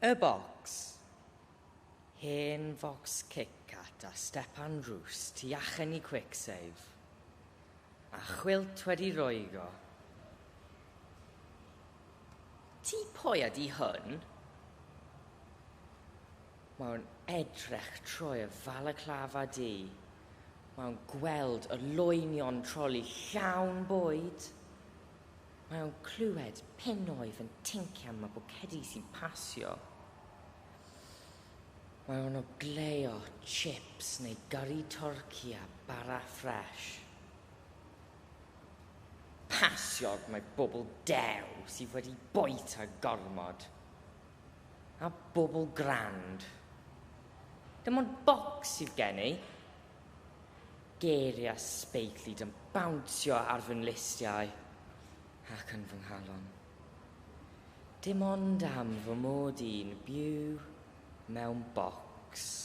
Y bocs. Hen focs Kit-Kat a stepan drws tu allan i Kwik Save. A chwilt wedi rwygo. Tŷ pwy ydy hwn? Mae o'n edrych trwy y falaclafa du. Mae o'n gweld y lwynion troli llawn bwyd. Mae o'n clywed pennoedd yn tincian am y bwcedi sy'n pasio. Mae o'n ogleuo chips neu gyrri twrci a bara ffresh. Pasiog mae bobl dew sydd wedi bwyta gormod. A bobl grand. Dim ond bocs sydd gen i. Geiriau sbeitlyd yn bownsio ar fy nghlustiau ac yn fy nghalon. Dim ond am fy mod i'n byw mewn bocs.